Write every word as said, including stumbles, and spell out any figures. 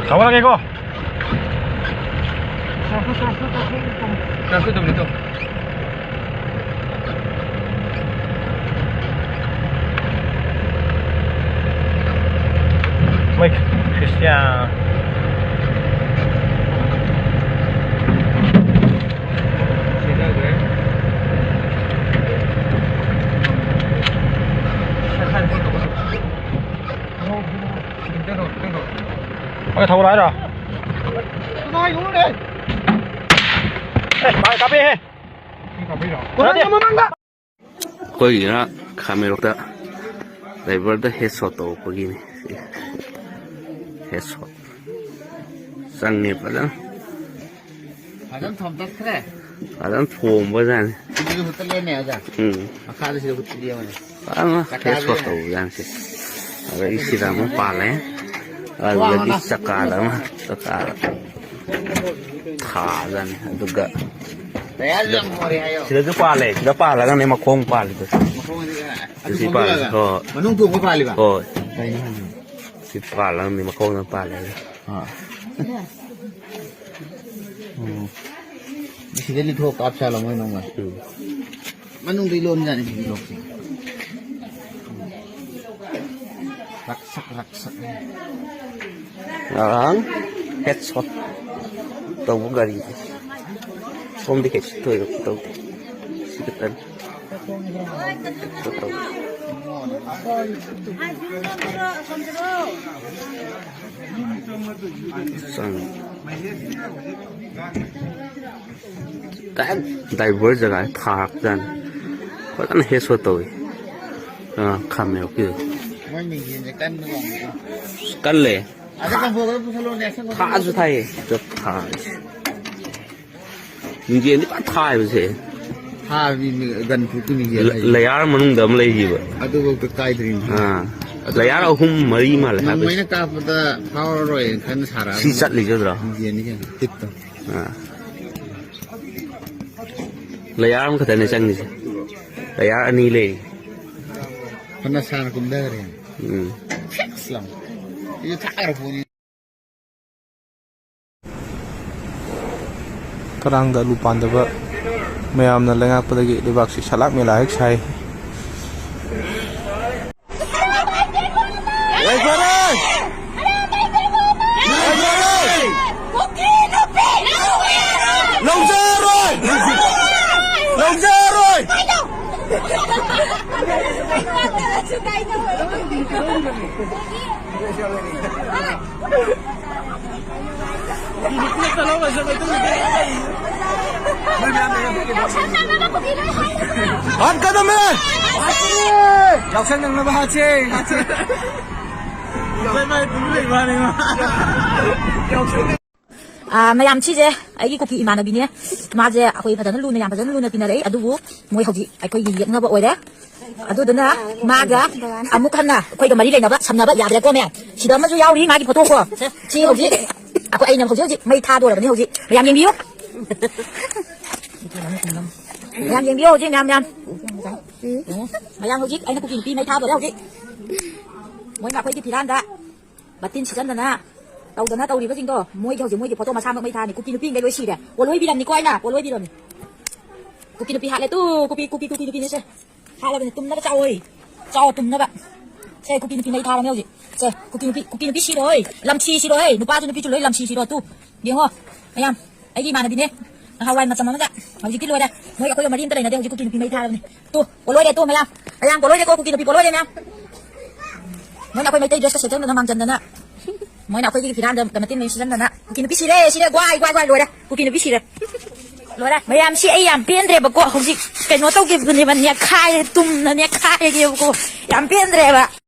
ꯊꯧꯒꯠꯂꯒꯦꯀꯣ꯫ ꯃꯣꯏ Christian. Okay, ꯊꯧꯒꯠꯂꯣ ꯍꯥꯏꯔꯣ? ꯑꯦ, ꯚꯥꯏ, ꯀꯥꯞꯄꯛꯑꯦꯍꯦ꯫ ꯅꯠꯇꯦ꯫ ꯑꯩꯈꯣꯏꯒꯤꯅ ꯈꯥꯃꯦꯟꯂꯣꯛꯇ ꯗ꯭ꯔꯥꯏꯚꯔꯗ ꯍꯦꯗ ꯁꯣꯠ ꯇꯧꯔꯛꯄꯒꯤꯅꯤ꯫ ꯍꯦꯗ ꯁꯣꯠ ꯆꯪꯉꯦ ꯐꯖꯅ꯫ ꯐꯖꯅ ꯊꯣꯝꯇꯠꯈ꯭ꯔꯦ꯫ ꯐꯖꯅ ꯊꯣꯝꯕꯖꯥꯠꯅꯤ꯫ ꯁꯤꯗꯁꯨ ꯍꯨꯠꯇꯠꯂꯦꯅꯦ, ꯑꯣꯖꯥ꯫ ꯎꯝ꯫ ꯃꯈꯥꯗ ꯁꯤꯗ ꯍꯨꯠꯇꯠꯂꯦ ꯌꯦꯡꯉꯨꯅꯦ꯫ ꯐꯖꯅ ꯆꯀꯥꯁꯦ ꯍꯦꯗ ꯁꯣꯠ ꯌꯦꯡꯉꯨꯅꯦ꯫ ꯇꯧꯕꯖꯥꯠꯅꯤ ꯁꯤ꯫ ꯑꯗ ꯁꯤꯗ ꯑꯃꯨꯛ ꯄꯥꯜꯂꯦ꯫ ꯑꯗꯨꯗꯒꯤ ꯋꯥ ꯆꯀꯥꯗ ꯑꯃ, ꯆꯀꯥꯗ ꯊꯥꯖꯥꯠꯅꯤ꯫ ꯑꯗꯨꯒ ꯇꯌꯥꯔꯁꯨ ꯌꯥꯝ ꯍꯣꯔꯦ ꯍꯥꯏꯌꯣ꯫ ꯁꯤꯗꯁꯨ ꯄꯥꯜꯂꯦ꯫ ꯁꯤꯗ ꯄꯥꯜꯂꯒꯅꯦ ꯃꯈꯣꯡ ꯄꯥꯜꯂꯤꯗꯣ꯫ ꯃꯈꯣꯡꯗꯤ ꯑꯗꯨ ꯁꯤ ꯄꯥꯜꯂꯦ꯫ ꯊꯣꯡꯗꯣꯛꯑꯒ ꯍꯣꯏ꯫ ꯃꯅꯨꯡ ꯊꯣꯡꯕ ꯄꯥꯜꯂꯤꯕ? ꯍꯣꯏ꯫ ꯀꯩꯅꯣ ꯍꯥꯏꯁꯤꯕꯣ? ꯁꯤ ꯄꯥꯜꯂꯒꯅꯦ ꯃꯈꯣꯡꯗ ꯄꯥꯜꯂꯦ꯫ ꯑꯥ꯫ ꯎꯝ꯫ ꯁꯤꯗ ꯂꯤꯊꯣꯛ ꯀꯥꯞꯁꯥꯠꯂꯣ ꯃꯣꯏ ꯅꯣꯡꯃ? ꯎꯝ꯫ ꯃꯅꯨꯡꯗ ꯂꯣꯟꯖꯥꯠꯅꯤ ꯁꯤꯒꯤ ꯂꯣꯛꯁꯦ꯫ ꯔꯛꯁꯛ ꯔꯛꯁꯛ꯫ ꯉꯔꯥꯡ ꯍꯦꯗ ꯁꯣꯠ ꯇꯧꯕ ꯒꯥꯔꯤꯁꯦ꯫ ꯁꯣꯝꯗꯤ ꯀꯩꯁꯨ ꯊꯣꯏꯗꯣꯛꯄ ꯇꯧꯗꯦ꯫ ꯁꯤ ꯈꯛꯇꯅꯤ꯫ ꯍꯦꯗ ꯁꯣꯠ ꯇꯧꯕ꯫ ꯆꯪꯉꯤ꯫ ꯗꯥꯏꯔꯦꯛ ꯗ꯭ꯔꯥꯏꯚꯔ ꯖꯒꯥꯗ ꯊꯥꯔꯛꯄꯖꯥꯠꯅꯤ꯫ ꯐꯖꯅ ꯍꯦꯗ ꯁꯣꯠ ꯇꯧꯏ꯫ ꯑꯥ, ꯈꯥꯃꯦꯟ ꯍꯦꯛꯄꯤꯗꯣ꯫ ꯃꯣꯏ ꯃꯤꯡꯁꯦꯜꯁꯦ ꯀꯟꯕ ꯋꯥꯅꯤ꯫ ꯀꯜꯂꯦ꯫ ꯑꯗ ꯀꯝꯐꯣꯔꯠ ꯄꯨꯁꯜꯂꯣꯅꯦ, ꯑꯁꯪꯕꯗꯣ꯫ ꯊꯥꯁꯨ ꯊꯥꯏꯌꯦ꯫ ꯆꯞ ꯊꯥꯔꯦ꯫ ꯃꯤꯡꯁꯦꯜꯗꯤ ꯐꯖꯅ ꯊꯥꯏꯕꯁꯦ꯫ ꯊꯥꯕꯤ ꯃꯤ-, ꯒꯟ ꯄ꯭ꯔꯨꯐꯀꯤ ꯃꯤꯡꯁꯦꯜ ꯂ-, ꯍꯥꯏꯁꯦ꯫ ꯂꯌꯥꯔ ꯃꯅꯨꯡꯗ ꯑꯃ ꯂꯩꯔꯤꯕ꯫ ꯑꯗꯨꯐꯥꯎꯗ ꯀꯥꯏꯗ꯭ꯔꯤꯅꯤ꯫ ꯑꯥ꯫ ꯑꯗꯨ ꯂꯌꯥꯔ ꯑꯍꯨꯝ ꯃꯔꯤ ꯃꯥꯜꯂꯦ ꯍꯥꯏꯕꯁꯦ꯫ ꯅꯣꯡꯃꯩꯅ ꯀꯥꯞꯄꯗ ꯐꯥꯎꯔꯔꯣꯏꯅ ꯈꯟꯅ ꯁꯥꯔꯛꯑꯕꯅꯤ꯫ ꯁꯤ ꯆꯠꯂꯤꯁꯦ ꯑꯗꯨꯔꯣ? ꯃꯤꯡꯁꯦꯜꯅꯤ ꯀꯩꯅꯣ, ꯍꯤꯠꯇꯣ꯫ ꯑꯥ꯫ ꯂꯌꯥꯔ ꯑꯃꯈꯛꯇꯅꯦ ꯆꯪꯉꯤꯁꯦ꯫ ꯂꯌꯥꯔ ꯑꯅꯤ ꯂꯩꯔꯤ꯫ ꯐꯅ ꯁꯥꯡꯅ ꯀꯨꯝꯊꯈ꯭ꯔꯦ꯫ ꯎꯝ꯫ ꯐꯤꯛꯁ ꯂꯥꯎꯅ꯫ ꯁꯤꯁꯨ ꯊꯥꯈ꯭ꯔ ꯄꯣꯠꯅꯤ꯫ ꯈꯔꯥꯡꯗ ꯑꯂꯨ ꯄꯥꯟꯗꯕ ꯃꯌꯥꯝꯅ ꯂꯩꯉꯥꯛꯄꯗꯒꯤ ꯂꯩꯕꯥꯛꯁꯤ ꯁꯂꯥꯛ ꯃꯦꯂꯥ ꯍꯦꯛ ꯁꯥꯏ꯫ ꯂꯧꯖꯔꯣꯏ! ꯂꯧꯖꯔꯣꯏ! ꯍꯥꯠꯀꯗꯕꯅꯦ! ꯌꯥꯎꯁꯪ ꯅꯪꯅꯕ ꯍꯥꯠꯁꯦ, ꯍꯥꯠꯁꯦ꯫ ꯑꯥ, ꯃꯌꯥꯝ, ꯁꯤꯁꯦ ꯑꯩꯒꯤ ꯀꯨꯀꯤ ꯏꯃꯥꯟꯅꯕꯤꯅꯦ꯫ ꯃꯥꯁꯦ ꯑꯩꯈꯣꯏ ꯐꯖꯅ ꯂꯨꯅ, ꯌꯥꯝ ꯐꯖꯅ ꯂꯨꯅ ꯇꯤꯟꯅꯔꯛꯏ꯫ ꯑꯗꯨꯕꯨ ꯃꯣꯏ ꯍꯧꯖꯤꯛ ꯑꯩꯈꯣꯏꯒꯤ ꯌꯦꯛꯅꯕ ꯑꯣꯏꯔꯦ꯫ ꯑꯗꯨꯗꯨꯅ ꯃꯥꯒ ꯑꯃꯨꯛ ꯍꯟꯅ ꯑꯩꯈꯣꯏꯒ ꯃꯔꯤ ꯂꯩꯅꯕ, ꯁꯝꯅꯕ ꯌꯥꯗ꯭ꯔꯦꯀꯣ, ꯃꯌꯥꯝ꯫ ꯁꯤꯗ ꯑꯃꯁꯨ ꯌꯥꯎꯔꯤ, ꯃꯥꯒꯤ ꯐꯣꯇꯣ ꯀꯣ꯫ ꯁꯤ ꯍꯧꯖꯤꯛ ꯑꯩꯈꯣꯏ, ꯑꯩꯅ ꯍꯧꯖꯤꯛ ꯍꯧꯖꯤꯛ ꯃꯩ ꯊꯥꯗꯣꯔꯕꯅꯤ ꯍꯧꯖꯤꯛ꯫ ꯃꯌꯥꯝ ꯌꯦꯡꯕꯤꯌꯨ꯫ ꯃꯌꯥꯝ ꯌꯦꯡꯕꯤꯌꯨ ꯍꯧꯖꯤꯛ, ꯃꯌꯥꯝ, ꯃꯌꯥꯝ꯫ ꯃꯌꯥꯝ ꯍꯧꯖꯤꯛ ꯑꯩꯅ ꯀꯨꯀꯤ ꯅꯨꯄꯤ ꯃꯩ ꯊꯥꯗꯣꯔꯦ ꯍꯧꯖꯤꯛ꯫ ꯃꯣꯏꯅ ꯑꯩꯈꯣꯏꯒꯤ ꯐꯤꯔꯥꯟꯗ ꯃꯇꯤꯟ ꯁꯤꯠꯆꯟꯗꯅ ꯇꯧꯗꯅ ꯇꯧꯔꯤꯕꯁꯤꯡꯗꯣ, ꯃꯣꯏꯒꯤ ꯍꯧꯖꯤꯛ ꯃꯣꯏꯒꯤ ꯐꯣꯇꯣ ꯃꯁꯥꯃꯛ ꯃꯩ ꯊꯥꯅꯤ꯫ ꯀꯨꯀꯤ ꯅꯨꯄꯤꯈꯩ ꯂꯣꯏ ꯁꯤꯔꯦ꯫ ꯄꯣꯠꯂꯣꯏꯕꯤꯔꯝꯅꯤꯀꯣ ꯑꯩꯅ, ꯄꯣꯠꯂꯣꯏꯕꯤꯔꯝꯅꯤ꯫ ꯀꯨꯀꯤ ꯅꯨꯄꯤ ꯍꯥꯠꯂꯦ ꯇꯨ, ꯀꯨꯀꯤ, ꯀꯨꯀꯤ, ꯀꯨꯀꯤ ꯅꯨꯄꯤꯅꯦꯁꯦ꯫ ꯍꯥꯠꯂꯕꯅꯤ, ꯇꯨꯝꯅꯕ ꯆꯥꯎꯑꯣꯏ꯫ ꯆꯥꯎ ꯇꯨꯝꯅꯕ꯫ ꯁꯦ, ꯀꯨꯀꯤ ꯅꯨꯄꯤ ꯃꯩ ꯊꯥꯔꯝꯃꯦ ꯍꯧꯖꯤꯛ꯫ ꯁꯦ, ꯀꯨꯀꯤ ꯅꯨꯄꯤ, ꯀꯨꯀꯤ ꯅꯨꯄꯤ ꯁꯤꯔꯣꯏ꯫ ꯂꯝꯁꯤ ꯁꯤꯔꯣꯏ꯫ ꯅꯨꯄꯥꯁꯨ ꯅꯨꯄꯤꯁꯨ ꯂꯣꯏ ꯂꯝꯁꯤ ꯁꯤꯔꯣ ꯇꯨ꯫ ꯌꯦꯡꯉꯣ꯫ ꯃꯌꯥꯝ, ꯑꯩꯒꯤ ꯏꯃꯥꯟꯅꯕꯤꯅꯦ꯫ ꯅꯍꯥꯟꯋꯥꯏ ꯃꯇꯝ ꯑꯃꯗ꯫ ꯍꯧꯖꯤꯛꯇꯤ ꯂꯣꯏꯔꯦ꯫ ꯃꯣꯏ ꯑꯩꯈꯣꯏꯒ ꯃꯔꯤ ꯑꯝꯇ ꯂꯩꯅꯗꯦ꯫ ꯍꯧꯖꯤꯛ ꯀꯨꯀꯤ ꯅꯨꯄꯤ ꯃꯩ ꯊꯥꯔꯕꯅꯤ꯫ ꯇꯨ, ꯄꯣꯠꯂꯣꯏꯔꯦ ꯇꯨ ꯃꯌꯥꯝ꯫ ꯃꯌꯥꯝ ꯄꯣꯠꯂꯣꯏꯔꯦꯀꯣ, ꯀꯨꯀꯤ ꯅꯨꯄꯤ ꯄꯣꯠꯂꯣꯏꯔꯦ ꯃꯌꯥꯝ꯫ ꯃꯣꯏꯅ ꯑꯩꯈꯣꯏ ꯃꯩꯇꯩ ꯗ꯭ꯔꯦꯁꯀ ꯁꯦꯠꯆꯟꯗꯅ ꯃꯥꯡꯖꯟꯗꯅ꯫ ꯃꯣꯏꯅ ꯑꯩꯈꯣꯏꯒꯤ ꯐꯤꯔꯥꯟꯗ ꯃꯇꯤꯟ ꯃꯌꯥꯝ ꯁꯤꯠꯆꯟꯗꯅ꯫ ꯀꯨꯀꯤ ꯅꯨꯄꯤ ꯁꯤꯔꯦ, ꯁꯤꯔꯦ, ꯒ꯭ꯋꯥꯏ, ꯒ꯭ꯋꯥꯏ, ꯒ꯭ꯋꯥꯏ, ꯂꯣꯏꯔꯦ꯫ ꯀꯨꯀꯤ ꯅꯨꯄꯤ ꯁꯤꯔꯦ꯫ ꯂꯣꯏꯔꯦ꯫ ꯃꯌꯥꯝ, ꯁꯤ ꯑꯩ ꯌꯥꯝ ꯄꯦꯟꯗ꯭ꯔꯦꯕꯀꯣ꯫ ꯍꯧꯖꯤꯛ ꯀꯩꯅꯣ ꯇꯧꯈꯤꯕꯗꯨꯅꯦꯕ, ꯅꯦꯠꯈꯥꯏꯔꯦ, ꯇꯨꯝꯅ ꯅꯦꯠꯈꯥꯏꯔꯒꯦꯕꯀꯣ꯫ ꯌꯥꯝ ꯄꯦꯟꯗ꯭ꯔꯦꯕ꯫